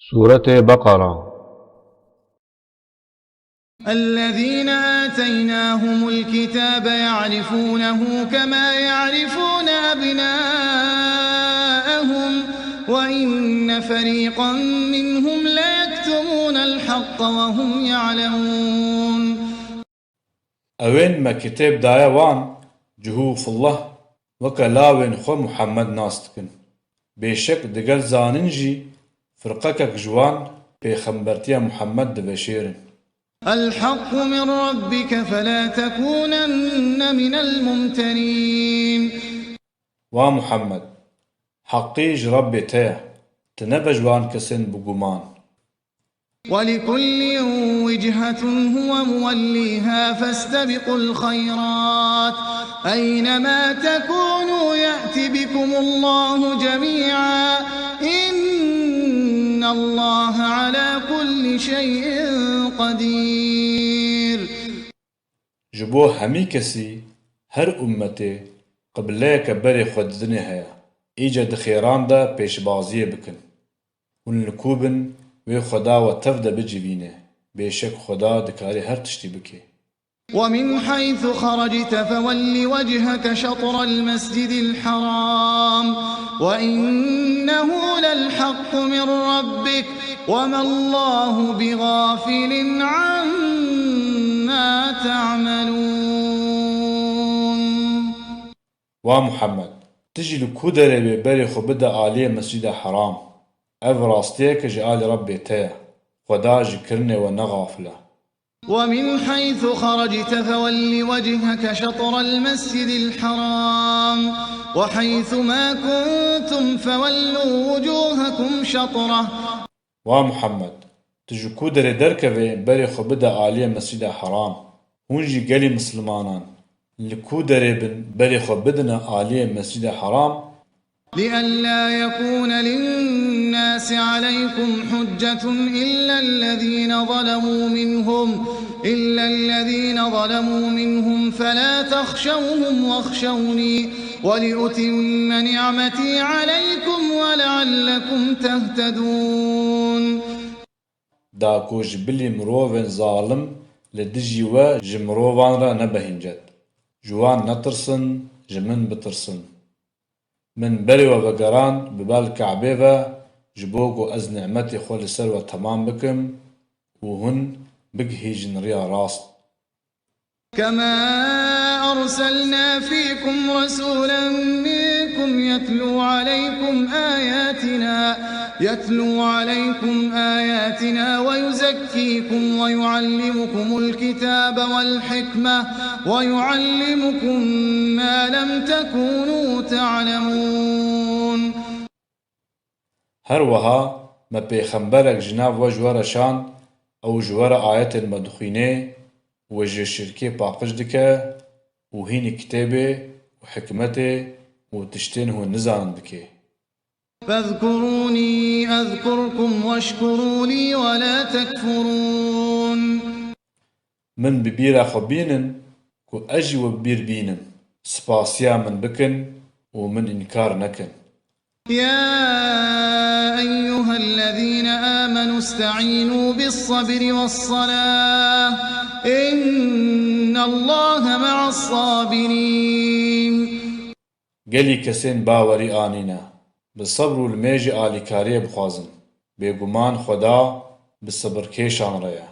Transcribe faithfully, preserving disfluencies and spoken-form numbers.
Sûretê Beqera. الذين آتيناهم الكتاب يعرفونه كما يعرفون أبناءهم وإن فريقا منهم ليكتمون الحق وهم يعلمون. Ewên me kitêb daye wan, cihûfullah, weke lawên xwe Muhammed nas dikin. Bêşek digel zanin jî firqekek ji wan pêxembertiya Muhammed diveşêrin. الحق من ربك فلا تكونن من الممترين. Wa Muhammed, heqî ji Rebbê te ye, tu nebe ji wan kesên biguman. ولكل وجهة هو موليها فاستبقوا الخيرات أينما تكونوا يأت بكم الله جميعا إن الله على كل شيء قدير. Ji bo hemî kesî, her ummetê, qibleyeke berê xwe didinê heye. Îca di xêran de pêşbaziyê bikin. Hûn li ku bin, wê Xweda we tev de bicivîne. Bêşek Xweda dikarê her tiştî bike. ومن حيث خرجت فول وجهك شطر المسجد الحرام وإنه للحق من ربك وما الله بغافل عما تعملون. Wa Muhammed, tu jî li ku derê wê berê xwe bide aliyê Mescîda Heram. Ev rastiyeke ji alî Rebbê te ye. Xweda ji kirinê we ne xafil e. ومن حيث خرجت فول وجهك شطر المسجد الحرام وحيث ما كنتم فولوا وجوهكم شطره. Wa Muhammed, tu ji ku derê derkevê berê xwe bide aliyê Mescîda Heram. Hûn jî gelî mislimanan, li ku derê bin berê xwe bidine aliyê Mescîda Heram. لئلا يكون للناس عليكم حجة إلا الذين ظلموا منهم إلا الذين ظلموا منهم فلا تخشوهم واخشوني ولأتم نعمتي عليكم ولعلكم تهتدون. Da ku ji bilî mirovên zalim li dijî we ji mirovan re nebe hîncet. Ji wan netirsin, ji min bitirsin. Min berê we vegerand bi bal Kabê ve, ji bo ku ez nîmetê xwe li ser we temam bikim û hûn bigihîjin riya rast. كما أرسلنا فيكم رسولا منكم يتلو عليكم آياتنا يتلو عليكم آياتنا ويزكيكم ويعلمكم الكتاب والحكمة ويعلمكم ما لم تكونوا تعلمون. Her wiha me pêxemberek ji nav we ji we re şand, ew ji we re ayetên me dixwîne û we ji şirkê paqij dike û hînî kitêbê û hikmetê û tiştên hûn nizanin dike. فاذكروني أذكركم واشكروا لي ولا تكفرون. Min bi bîra xwe bînin ku ez jî we bi bîr bînim. Spasiya min bikin û min înkar nekin. يا أيها الذين آمنوا استعينوا بالصبر والصلاة إن الله مع الصابرين. Gelî kesên bawerî anîne, bi sebr û limêjî alîkariyê bixwazin. Bêguman Xweda bi sibirkêşan re ye.